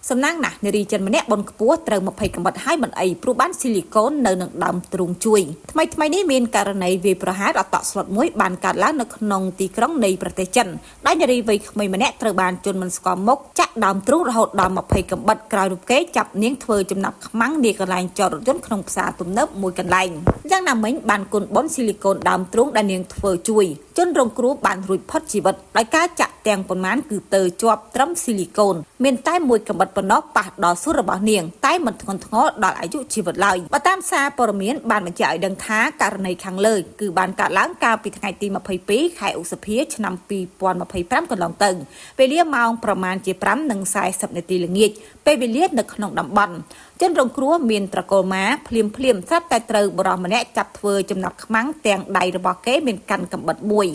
សំណាងណាស់នារីចិនម្នាក់បុណ្យខ្ពស់ត្រូវ20កម្រិតហើយមិនអីព្រោះបានស៊ីលីកូននៅនឹងដើមទ្រូងជួយថ្មីថ្មីនេះមានករណីវាយប្រហារអតក់ស្លុតមួយបានកើតឡើងនៅក្នុងទីក្រុងនៃប្រទេសចិនដែលនារីវ័យក្មេងម្នាក់ត្រូវបានជនមិនស្គាល់មុខចាក់ដើមទ្រូងរហូតដល់20កម្រិតក្រោយរូបគេចាប់នាងធ្វើចំណាប់ខ្មាំងនាកន្លែងចតរថយន្តក្នុងផ្សារទំនើបមួយកន្លែងយ៉ាងណាមិញបានគុណបុណ្យស៊ីលីកូនដើមទ្រូងដែលនាងធ្វើជួយជនរងគ្រោះបានរួចផុតជីវិតដោយការចាក់ទាំងប៉ុន្មានគឺទៅជាប់ត្រឹមស៊ីលីកូនមានតែមួយកម្រិតប៉ុណ្ណោះប៉ះដល់សួតរបស់នាងតែមិនធ្ងន់ធ្ងរដល់អាយុជីវិតឡើយបើតាមសារព័ត៌មានបានបញ្ជាក់ឲ្យដឹងថាករណីខាងលើគឺបានកើតឡើងកាលពីថ្ងៃទី22ខែឧសភាឆ្នាំ2025កន្លងទៅពេលវេលាម៉ោងប្រមាណជា5:40នាទីល្ងាចពេលវេលានៅក្នុងតំបន់ជនរងគ្រោះមានត្រកូលម៉ាភ្លាមភ្លាមស្រាប់តែត្រូវបុរសម្នាក់ចាប់ធ្វើចំណាប់ខ្មាំងទាំងដៃរបស់គេមានកាន់កំបិតមួយ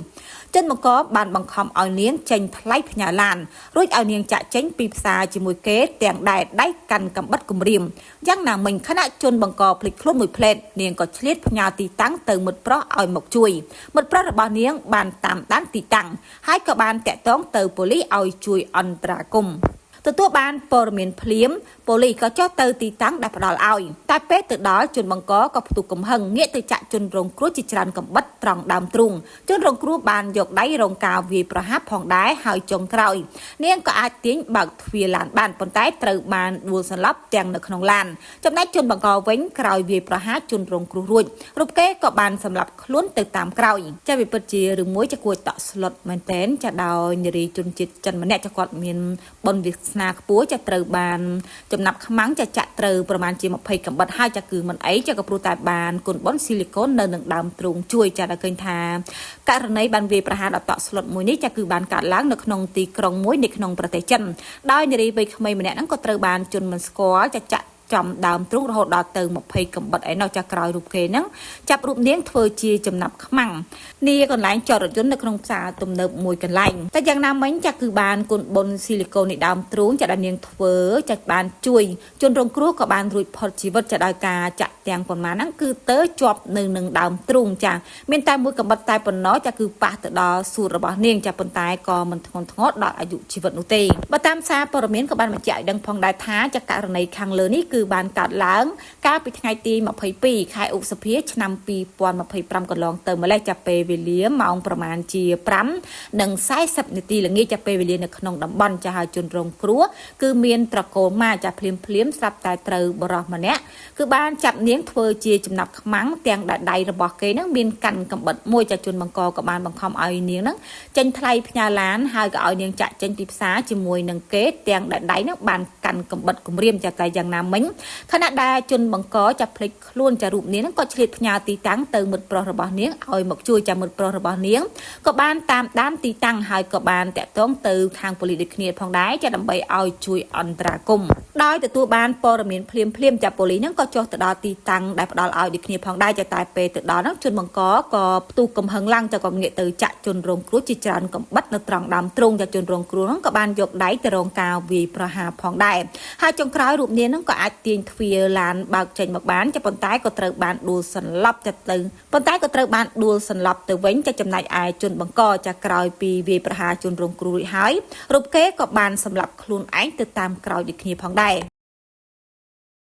ជនបង្កបានបង្ខំឲ្យនាងចេញថ្លៃផ្ញើឡានរួចឲ្យនាងចាក់ចេញពីផ្សារជាមួយគេទាំងដែលដៃកាន់កំបិតគម្រាមយ៉ាងណាមិញខណៈជនបង្កភ្លេចខ្លួនមួយផ្លែតនាងក៏ឆ្លៀតផ្ញើទីតាំងទៅមិត្តប្រុសឲ្យមកជួយមិត្តប្រុសរបស់នាងបានតាមដានទីតាំងហើយក៏បានតាក់ទងទៅប៉ូលីសឲ្យជួយអន្តរាគមន៍ទទួលបានព័ត៌មានភ្លាមប៉ូលីសក៏ចុះទៅទីតាំងដែលផ្ដល់ឲ្យតែពេលទៅដល់ជនបង្កក៏ផ្ទុះកំហឹងងាកទៅចាក់ជនរងគ្រោះជាច្រើនកំបិតត្រង់ដើមទ្រូងជនរងគ្រោះបានយកដៃរងការវាយប្រហារផងដែរហើយចុងក្រោយនាងក៏អាចទាញបើកទ្វារឡានបានប៉ុន្តែត្រូវបានដួលសន្លប់ទាំងនៅក្នុងឡានចំណែកជនបង្កវិញក្រោយវាយប្រហារជនរងគ្រោះរួចរូបគេក៏បានសម្លាប់ខ្លួនទៅតាមក្រោយចាវាពិតជារឿងមួយចាគួរតក់ស្លុតមែនតែនចាដោយនារីជនជាតិចិនម្នាក់ចាគាត់មានបុណ្យវាសនាខ្ពស់ចាត្រូវបានចំណាប់ខ្មាំងចាចាក់ត្រូវប្រមាណជា20កម្រិតហើយចាគឺមិនអីចាក៏ព្រោះតែបានគុណបុណ្យស៊ីលីកូននៅនឹងដើមទ្រូងជួយចាដល់ឃើញថាករណីបានវាយប្រហារដល់តក់ស្លុតមួយនេះចាគឺបានកើតឡើងនៅក្នុងទីក្រុងមួយនៅក្នុងប្រទេសចិនដោយនារីវ័យក្មេងម្នាក់ហ្នឹងក៏ត្រូវបានជនមិនស្គាល់ចាចាក់ចំដើមទ្រូងរហូតដល់ទៅ20កម្រិតឯណោះចាក្រោយរូបគេហ្នឹងចាប់រូបនាងធ្វើជាចំណាប់ខ្មាំងនាកន្លែងចតរថយន្តនៅក្នុងផ្សារទំនើបមួយកន្លែងតែយ៉ាងណាមិញចាគឺបានគុណបុណ្យស៊ីលីកូននៃដើមទ្រូងចាដែលនាងធ្វើចាបានជួយជនរងគ្រោះក៏បានរួចផុតជីវិតចាដោយការចាក់ទាំងប៉ុន្មានហ្នឹងគឺទៅជាប់នៅនឹងដើមទ្រូងចាមានតែមួយកម្រិតតែប៉ុណ្ណោះចាគឺប៉ះទៅដល់សួតរបស់នាងចាប៉ុន្តែក៏មិនធ្ងន់ធ្ងរដល់អាយុជីវិតនោះទេបើតាមសារព័ត៌មានក៏បានបញ្ជាក់ឲ្យដឹងផងដែរថាចាករណីខាងលើនេះគឺបានកើតឡើងកាលពីថ្ងៃទី22ខែឧសភាឆ្នាំ2025កន្លងទៅម្លេះចាប់ពេលវេលាម៉ោងប្រមាណជា5:40នាទីល្ងាចចាប់ពេលវេលានៅក្នុងតំបន់ចាហើយជនរងគ្រោះគឺមានត្រកូលម៉ាចាភ្លាមភ្លាមស្រាប់តែត្រូវបុរសម្នាក់គឺបានចាប់នាងធ្វើជាចំណាប់ខ្មាំងទាំងដែលដៃរបស់គេនឹងមានកាន់កំបិតមួយចាជនបង្កក៏បានបង្ខំឲ្យនាងនឹងចេញថ្លៃផ្ញើឡានហើយក៏ឲ្យនាងចាក់ចេញពីផ្សារជាមួយនឹងគេទាំងដែលដៃនឹងបានកាន់កំបិតគម្រាមចាតែយ៉ាងណាមិញខណៈដែលជនបង្កចាប់ភ្លេចខ្លួនចារូបនាងក៏ឆ្លៀតផ្ញើទីតាំងទៅមិត្តប្រុសរបស់នាងឲ្យមកជួយចាមិត្តប្រុសរបស់នាងក៏បានតាមដានទីតាំងហើយក៏បានតាក់ទងទៅខាងប៉ូលីសដូចគ្នាផងដែរចាដើម្បីឲ្យជួយអន្តរាគមន៍ដោយទទួលបានព័ត៌មានភ្លាមភ្លាមចាប៉ូលីសហ្នឹងក៏ចុះទៅដល់ទីតាំងដែលផ្ដល់ឲ្យដូចគ្នាផងដែរចាតែពេលទៅដល់ហ្នឹងជនបង្កក៏ផ្ទុះកំហឹងឡើងចាក៏ងាកទៅចាក់ជនរងគ្រោះជាច្រើនកំបិតនៅត្រង់ដើមទ្រូងចាជនរងគ្រោះហ្នឹងក៏បានយកដៃទៅរងការវាយប្រហារផងដែរហើយចុងក្រោយរូបនាងហ្នឹងក៏អាចទាញទ្វារឡានបើកចេញមកបានចាប៉ុន្តែក៏ត្រូវបានដួលសន្លប់ចាទៅប៉ុន្តែក៏ត្រូវបានដួលសន្លប់ទៅវិញចាចំណែកឯជនបង្កចាក្រោយពីវាយប្រហារជនរងគ្រោះរួចហើយរូបគេក៏បានសម្លាប់ខ្លួនឯងទៅតាមក្រោយដូចគ្នាផងដែរ។